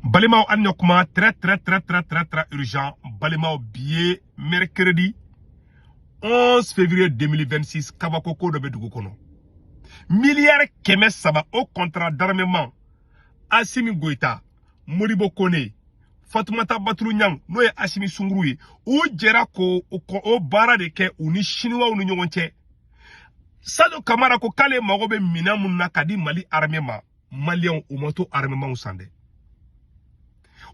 Balimaw, an ɲɔ kuma très très très très très très urgent. Balimaw, bi ye mercredi 11 février 2026. Kabako ko dɔ bɛ dugu kɔnɔ. Miliyari 300, o contrat d'armement, Asimi Goïta, Modibo Kone, Fatumata Batulu Ɲang, n'o ye Asimi Sunguru ye, u jɛra k'o o baara de kɛ u ni Chinois ni ɲɔgɔn cɛ. Sadio Kamara ko k'ale mago bɛ minɛn mun na ka di Mali armée ma, Maliyɛnw, u ma to armement san dɛ.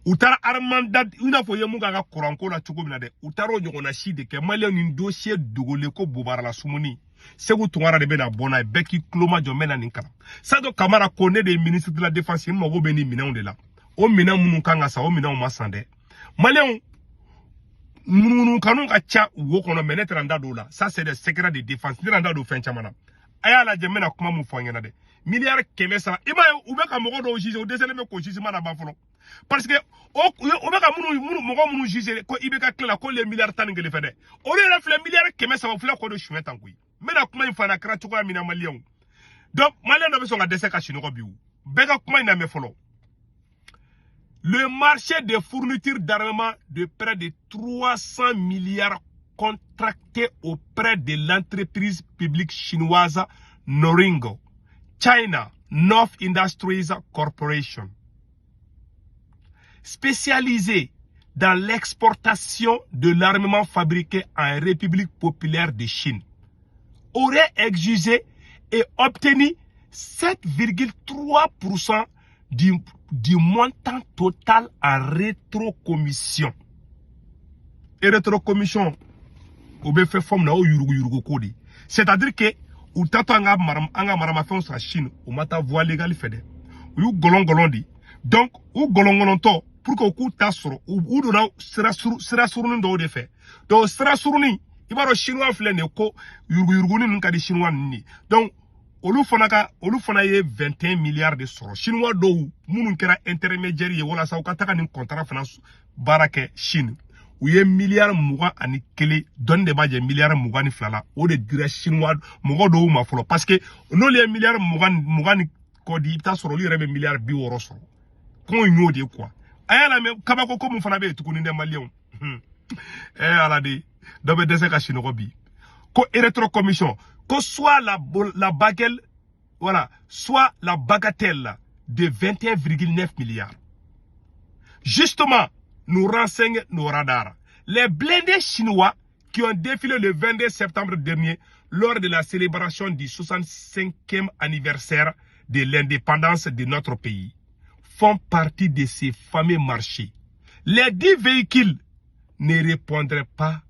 U taara armement da i n'a fɔ i ye mun k'a ka kuranko la cogo min na dɛ, u taara o ɲɔgɔnna si de kɛ. Maliyɛnw, nin dossier dogolen ko bobarala sumuni, Segu Tunkara de bɛna bɔ n'a ye. Bɛɛ k'i tulo majɔ, n bɛna nin kalan. Sadio Kamara ko ne de ye ministre de la Défense, n mago bɛ nin minɛnw de la. O minɛn minnu kan ka san, o minɛnw ma san dɛ. Maliyɛnw, munumunu kanu ka ca wo kɔnɔ, mais ne tɛna n da don o la. Ça, c'est des secrets de défense. Ne tɛna n da don fɛn caman na. A y'a lajɛ, n bɛna kuma mun fɔ an ɲɛna dɛ. Miliyari 300, i m'a ye, u bɛ ka mɔgɔ dɔw juger, u dɛsɛlen bɛ k'o jugement laban fɔlɔ, parce que o bɛ ka minnu mɔgɔ minnu juger ko i bɛ ka tila k'olu ye miliyari 11 fɛ dɛ, olu yɛrɛ filɛ, miliyari 300 filɛ k'o de suɲɛ tan koyi. N bɛna kuma in fana, a kɛra cogoya min na, Maliyɛnw. Donc Maliyɛn dɔ bɛ sɔn ka dɛsɛ ka sunɔgɔ bi. O bɛɛ ka kuma in lamɛn fɔlɔ. Le marché des fournitures d'armement de près de 300 milliards contracté auprès de l'entreprise publique chinoise Norinco, China North Industries Corporation, spécialisée dans l'exportation de l'armement fabriqué en République populaire de Chine, aurait exigé et obtenu 7,3% du montant total en rétrocommission. Et rétrocommission, o bɛ fɛ fɛn min na, o yurugu yurugu ko de. C'est-à-dire que u tatɔ an ka maramafɛnw san Chine, u ma taa voie légale fɛ dɛ, u y'u gɔlɔn gɔlɔn de. Donc u gɔlɔn gɔlɔntɔ, pour que u k'u ta sɔrɔ, u donna sira surunin dɔw de fɛ. Donc sira surunin, i b'a dɔn, Chinois filɛ nin ye, ko yuruguyurugunin ninnu ka di Chinois ninnu de. Donc olu fana ye 21 milliards de sɔrɔ. Chinois dɔw minnu kɛra intermédiaire ye walasa u ka taga nin contrat fana baara kɛ Chine, u ye miliyari 21 dɔɔni de b'a jɛ miliyari 22 la. O de dira Chinois mɔgɔ dɔw ma fɔlɔ, parce que n'olu ye miliyari mugan ni kɔ di, i bɛ taa sɔrɔ olu yɛrɛ bɛ miliyari 60 sɔrɔ. Ko in y'o de ye quoi. A y'a lamɛn, kabako ko mun fana bɛ yen tuguni dɛ, Maliyɛnw. Ɛ ala de, dɔ bɛ dɛsɛ ka sunɔgɔ bi. Ko rétrocommission ko soit la baguette, voilà, soit la bagatelle de 21,9 milliards. Justement, nous renseignent nos radars. Les blindés chinois qui ont défilé le 22 septembre dernier lors de la célébration du 65e anniversaire de l'indépendance de notre pays font partie de ces fameux marchés. Les 10 véhicules ne répondraient pas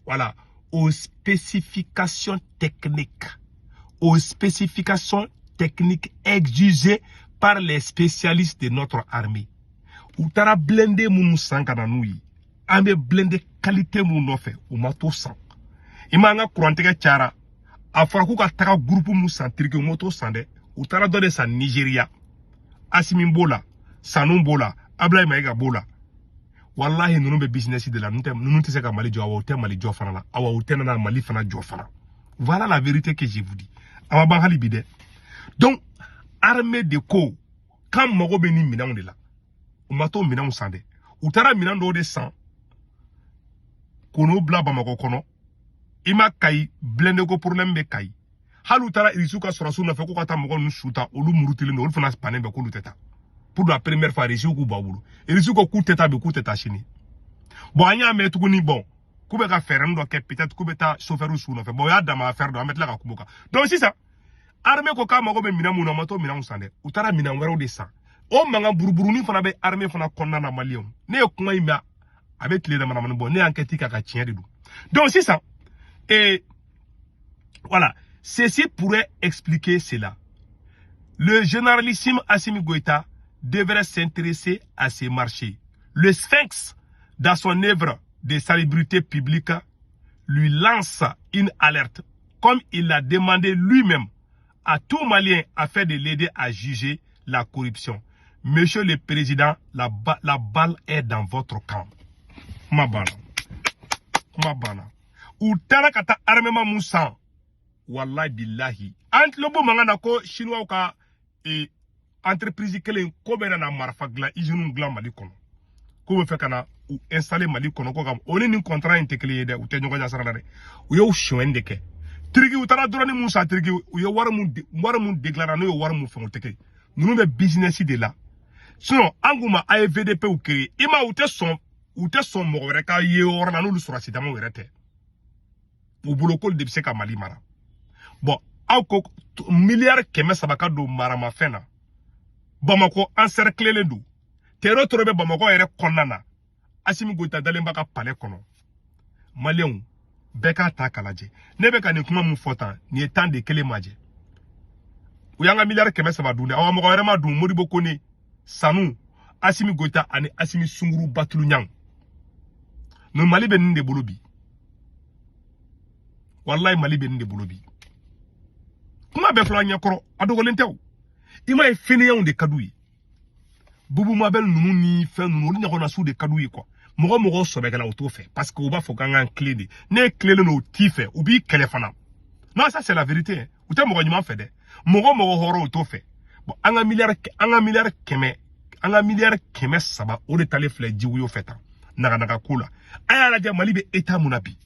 voilà, aux spécifications techniques exigées par les spécialistes de notre armée. U taara blindé minnu san ka na n'u ye, an bɛ blindé qualité mun nɔfɛ, u ma t'o san. I ma, an ka kurantigɛ cayara, a fɔra k'u ka taga groupe mun san Turquie, u ma t'o san dɛ. U taara dɔ de san Nigéria. Asimi b'o la, Sanu b'o la, Ablaye Mayiga b'o la. Walahi, ninnu bɛ business de la. Ninnu tɛ se ka Mali jɔ. Awa, u tɛ Mali jɔ fana la. Awa, u tɛ nana Mali fana jɔ fana. Voilà la vérité que je vous dis. A ma ban hali bi dɛ. Donc armée de ko k'an mago bɛ nin minɛnw de la, u ma t'o minɛnw san dɛ. U taara minɛn dɔw de san k'o n'o bila Bamakɔ kɔnɔ. I ma, Kayi blindé ko problème bɛ Kayi. Hali u taara Irisiw ka sɔrɔsiw nɔfɛ k'u ka taa mɔgɔ ninnu su ta, olu murutilen don, olu fana bannen bɛ k'olu tɛ taa. Pour la première fois, Irisiw k'u b'aw bolo, Irisiw ko k'u tɛ taa bi, k'u tɛ taa sini. Bon, an y'a mɛn tuguni, bon, k'u bɛ ka fɛɛrɛ dɔ kɛ, peut-être k'u bɛ taa chauffeur su nɔfɛ. Bon, o y'a dama affaire dɔ, an bɛ tila ka kuma o kan. Donc sisan, armée ko k'a mago bɛ minɛn mun na, u ma t'o minɛnw san dɛ. U taara minɛn wɛrɛw de san. O mankan buruburunin fana bɛ armée fana kɔnɔna na. Maliyɛnw, ne ye kuma in mɛn, a bɛ tile dama damani bɔ. Ne ye enquête kɛ, ka tiɲɛ de don. Donc sisan, et voilà, ceci pourrait expliquer cela. Le généralissime Assimi Goïta devrait s'intéresser à ces marchés. Le Sphinx, dans son œuvre de salubrité publique, lui lance une alerte, comme il l'a demandé lui-même à tout Malien afin de l'aider à juger la corruption. Monsieur le Président, la balle est dans votre camp. Kuma banna. Kuma banna. U taara ka taa armement mun san, wallahi billahi, an tulo b'o mankan na ko Chinois ka entreprise kelen ko bɛ na marifa dilan usine dilan Mali kɔnɔ, k'u bɛ fɛ ka na u installer Mali kɔnɔ, ko ka o ni nin contrat in tɛ kelen ye dɛ, u tɛ ɲɔgɔn ɲɛsira la dɛ. U y'o sonyɛni de kɛ Turki, u taara drone mun san Turki, u ye wari mun déclarer, n'o ye wari mun fɛn, o tɛ kɛ. Ninnu bɛ business de la. Sinon an k'u ma a ye VDP créer, i ma, u tɛ sɔn mɔgɔ wɛrɛ ka ye yɔrɔ la n'olu sɔrɔsi damaw yɛrɛ tɛ. U bolo k'olu de bɛ se ka Mali mara. Bon, aw ko 300 miliyari ka don maramafɛn na, Bamakɔ encerclelen don, terro toro bɛ Bamakɔ yɛrɛ kɔnɔna na, Assimi Goïta dalen b'a ka palais kɔnɔ. Maliyɛnw bɛɛ k'a ta k'a lajɛ, ne bɛ ka nin kuma mun fɔ tan, nin ye tan de kelen majɛ. U y'an ka 300 miliyari dun dɛ, awa mɔgɔ wɛrɛ ma dun, Modibo Kone, Sanu, Assimi Goïta ani Assimi Sunguru Batulu Ɲang. Nin Mali bɛ nin de bolo bi, walayi Mali bɛ nin de bolo bi. Kuma bɛɛ filɛ an ɲɛkɔrɔ, a dogolen tɛ o. I m'a ye, fainéantw de ka d'u ye, Bubu Mabel ninnu ni fɛn ninnu, olu ɲɔgɔnnasiw de ka d'u ye quoi. Mɔgɔ sɔbɛkɛla o t'o fɛ, parce que u b'a fɔ k'an k'an tilen de. Ne ye tilelen don, o t'i fɛ, u b'i kɛlɛ fana. Non, ça c'est la vérité hein. U tɛ mɔgɔ ɲuman fɛ dɛ, mɔgɔ hɔrɔn o t'o fɛ. Bon, an ka 300 miliyari, o de talen filɛ jiwoyo fɛ tan naganaga ko la. A y'a lajɛ Mali bɛ état mun na bi,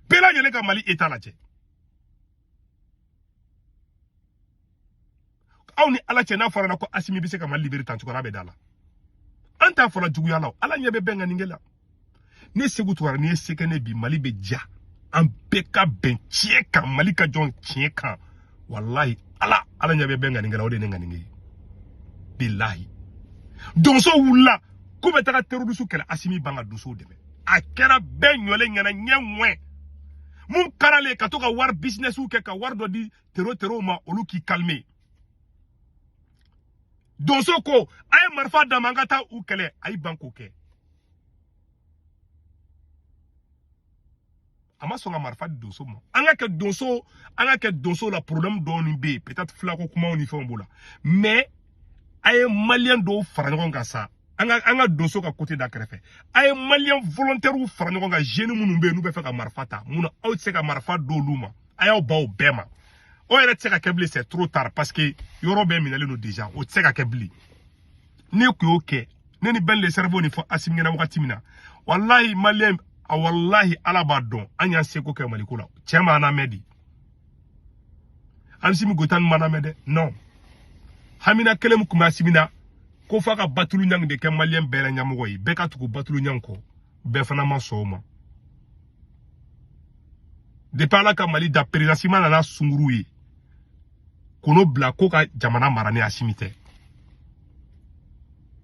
bɛɛ lajɛlen ka Mali état lajɛ. Aw ni Ala cɛ, n'a fɔra ko Assimi bɛ se ka Mali libérer tan cogo la, a bɛ da la. An t'a fɔla juguya la, Ala ɲɛ bɛ bɛn ka nin kɛ la. Ne Sékou Tounkara, n'i ye se kɛ ne bi, Mali bɛ ja, an bɛɛ ka bɛn tiɲɛ kan, Mali ka jɔn tiɲɛ kan. Walahi Ala ɲɛ bɛ bɛn ka nin kɛ la, o de ye ne ŋaniye ye. Bilahi, donso wulila k'u bɛ taga terroriste kɛlɛ, Assimi ban ka donsow dɛmɛ. A kɛra bɛɛ ɲɔlen ɲɛna ɲɛ ŋwɛ mun karalen ka to ka wari business kɛ, ka wari dɔ di terro ma, olu k'i calmer. Donso ko a ye marifa d'a ma, an ka taa u kɛlɛ, a y'i ban k'o kɛ. A ma sɔn ka marifa di donso ma. An ka kɛ donso la, problème dɔɔni bɛ yen, peut-être filako kumaw ni fɛnw b'o la, mais a ye maliyɛn dɔw fara ɲɔgɔn kan sa, an ka donso ka côté da kɛrɛfɛ. A ye maliyɛn volontaires fara ɲɔgɔn kan, jeunes minnu bɛ yen n'u bɛ fɛ ka marifa ta, mun na aw tɛ se ka marifa d'olu ma? A y'aw ban o bɛɛ ma. O yɛrɛ tɛ se ka kɛ bilen, c'est trop tard, parce que yɔrɔ bɛɛ minɛlen don déjà, o tɛ se ka kɛ bilen. Ne kun y'o kɛ, ne ni Ben le cerveau nin fɔ Assimi ɲɛna wagati min na, walahi maliyɛn, walahi Ala b'a dɔn, an y'an seko kɛ Maliko la. Cɛ ma an mɛn di, Assimi Goïta ma an mɛn dɛ. Non, hamina kelen min kun bɛ Assimi na, ko f'a ka Batulu Ɲang de kɛ maliyɛn bɛɛ la ɲɛmɔgɔ ye, bɛɛ ka tugu Batulu Ɲang kɔ, bɛɛ fana ma sɔn o ma. Depuis Ala ka Mali da, président ma nana sunguru ye k'o bila ko ka jamana mara ni Assimi tɛ.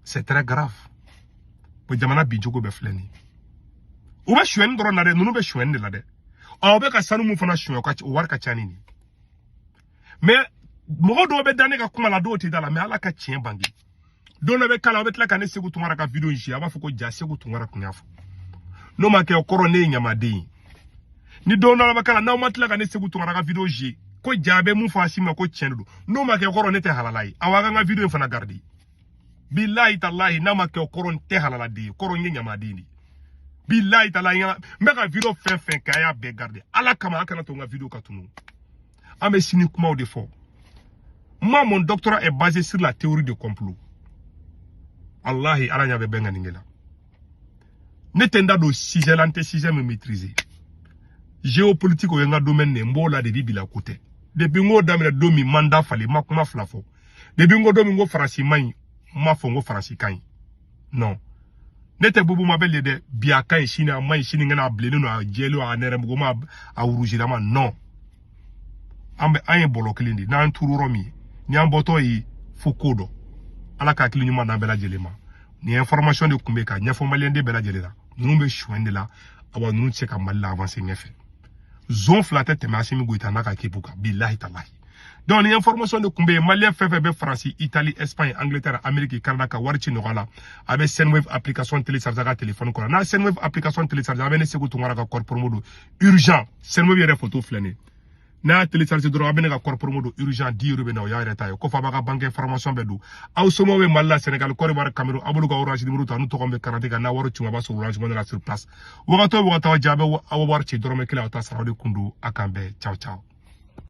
C'est très grave. Bon, jamana bin cogo bɛɛ filɛ nin ye. U bɛ sonyɛni dɔrɔn na dɛ, ninnu bɛ sonyɛni de la dɛ. Ɔ, u bɛ ka sanu mun fana sonyɛ, o wari ka ca ni nin. Mais mɔgɔ dɔw bɛ da ne ka kuma la, dɔw tɛ da la, mais Ala ka tiɲɛ bange. Don dɔ bɛ k'a la, aw bɛ tila ka ne Sékou Tounkara ka vidéo in si, a b'a fɔ ko ja Sékou Tounkara tun y'a fɔ. N'o ma kɛ, o kɔrɔ ne ye ɲamaden ye. Ni don dɔ bɛ k'a la, n'aw ma tila ka ne Sékou Tounkara ka vidéo si, ko ja bɛ mun fɔ Assimi ma ko tiɲɛ de don, n'o ma kɛ, o kɔrɔ ne tɛ halala ye. Awa, a ka n ka vidéo in fana garder. Bilahi talahi, n'a ma kɛ, o kɔrɔ n tɛ halaladen ye, kɔrɔ n ye ɲamaden de ye. Bilahi talahi, n bɛ ka vidéo fɛn fɛn kɛ, a y'a bɛɛ garder. Ala kama, a kana to n ka vidéo ka tunu. An bɛ sini kumaw de fɔ. Moi, mon doctorat est basé sur la théorie du complot. Wallahi, Ala ɲɛ bɛ bɛn ka nin kɛ la. Ne tɛ n da don sujet la, n tɛ sujet min maîtriser. Géopolitique o ye n ka domaine de ye, n b'o la depuis bi la ko tɛ. Depuis n k'o daminɛ don min, n ma n da falen, n ma kuma fila fɔ. Depuis n ko don min ko Faransi man ɲi, n m'a fɔ n ko Faransi ka ɲi. Non. Ne tɛ Bubu Mabel ye dɛ, bi a ka ɲi, sini a man ɲi, sinikɛnɛ a bilennen don, a jɛlen don, a nɛrɛmuguma, a wurujilama. Non. An ye bɔlɔ kelen de ye, n'an turu yɔrɔ min, ni an bɔtɔ ye fo ko dɔ. Ala ka hakili ɲuman d'an bɛɛ lajɛlen ma. Nin information de kun bɛ ka ɲɛfɔ maliyɛnden bɛɛ lajɛlen la. Ninnu bɛ sonyɛni de la, awa ninnu tɛ se ka Mali la avancer ɲɛfɛ. Zon fila tɛ tɛmɛ Assimi Goïta n'a ka équipe kan, bilahi talahi. Donc ni information de kun bɛ yen, maliyɛn fɛn fɛn bɛ Faransi, Italie, Espagne, Angleterre, Amérique, Canada ka wari ci nɔgɔya la, a bɛ Sendwave application télécharger a ka téléphone kɔnɔ. N'a Sendwave application télécharger, a bɛ ne Sékou Tounkara ka code promo don urgent. Sendwave yɛrɛ photo filɛ nin ye. N'a y'a télécharger dɔrɔn, a bɛ ne ka code promo don urgent 10 € bɛ na, o y'a yɛrɛ ta ye. Kɔfɛ a b'a ka banque information bɛɛ don. Aw somɔgɔw bɛ Mali la, Sénégal, Côte d'Ivoire, Cameroun, aw b'olu ka Orange numéro ta, n'u tɔgɔ bɛ carte kan, n'a wari ci, a b'a sɔrɔ Orange Money la sur place. Wagati o wagati, aw jaa bɛ aw wari ci dɔrɔmɛ kelen, aw ta sara. O de kun don. A k'an bɛn, ciao ciao.